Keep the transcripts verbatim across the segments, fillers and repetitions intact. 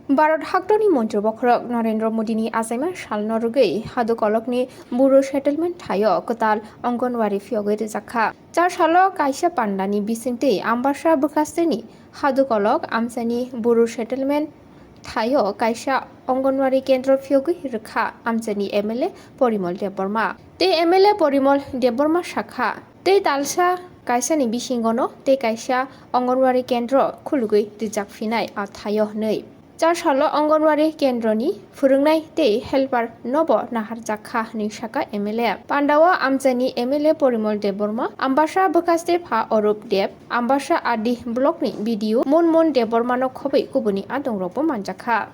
Bharat haktorni montri bokhorok Narendra Modini achaima salno rwgwi Hadukolokni Bru settlement thaio kwtal Anganwadi phiyogwi rwjakha. Char salo kaisa pandani bisingtwi Ambasa bwkhasteni Hadukolok amchaini Bru settlement thaio kaisa Anganwadi kendro phiyogwi rwkha amchaini M L A Porimol Debbarma. Tei M L A Porimol Debbarma sakha, tei talsa kaisani bisingono tei kaisa Anganwadi kendro khulugwi rijak phinai a thaio hwnwi. Char salo Anganwadi kendroni phwrwngnai tei helper nobo naharjak kha hwnwi sakha M L A. Pandao amchaini M L A Porimol Debbarma, Ambasa bwkhaste pha Arup Deb, Ambasa R D blockni B D O Monmon Debbarmano khobwi kubuni adongrokbo manjakha.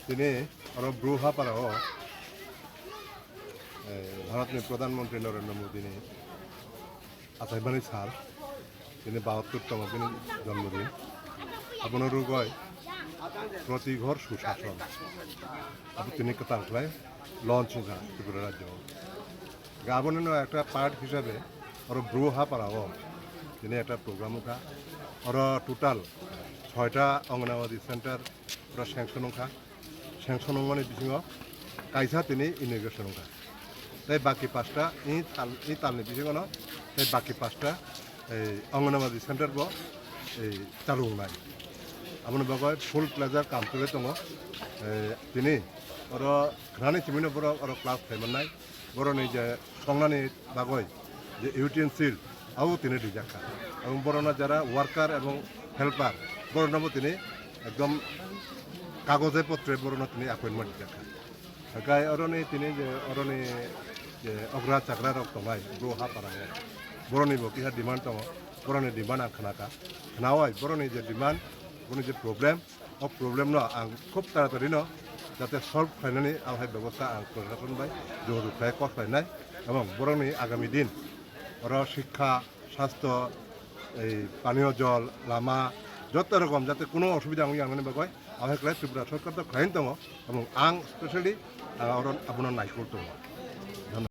Tini oro Bru Hapara o, eh, Bharatni Pradhan Mantri Narendra Modini achaimani sal, tini bahattor tongma bini jonmodin. Abono rwgwi Proti Ghor Sushason, abo tini kwtal khlai launch wngkha Tripura rajyo. Ga aboni no ekta part hisabe oro Bru Hapara o tini ekta program wngkha. Oro total soita Anganwadi center oro sanction wngkha. Sanction wngmani bisingo kaisa tini inauguration wngkha. Tei baki pasta i tal, i talni bisingono tei baki pasta ei Anganwadi center bo ei chalu wngnai. Aboni bagwi full pleasure kam choli tongo. Ei tini oro khnani simino borok oro class khlai mannai. Boroni je songnani bagwi je utensil, abo tini rijak kha. Ebong borokno jara worker ebong helper, borokno bo tini ekdom kagoje potre borokno tini appointment rijak kha. Hakai oroni tini je oroni je ogra chagra rok tongnai, Bru Hapara o. Boroni bo kisa demand tongo, boroni demand ang khna kha. Khnaui boroni je demand, boroni je problem, o problem no ang khub taratari no jate solve khlainani ang hai bebosta ang prashason bai jogajog khlai kok khlainai, ebong borokni agami din oro shikha, sastho, ei paniyo jol, lama, joto rokom jate kuno osubida wng yangnani bagwi ang hai khlai Tripura sorkar to khlaini tongo, ebong ang specially ang oro abono naikolwi tongo.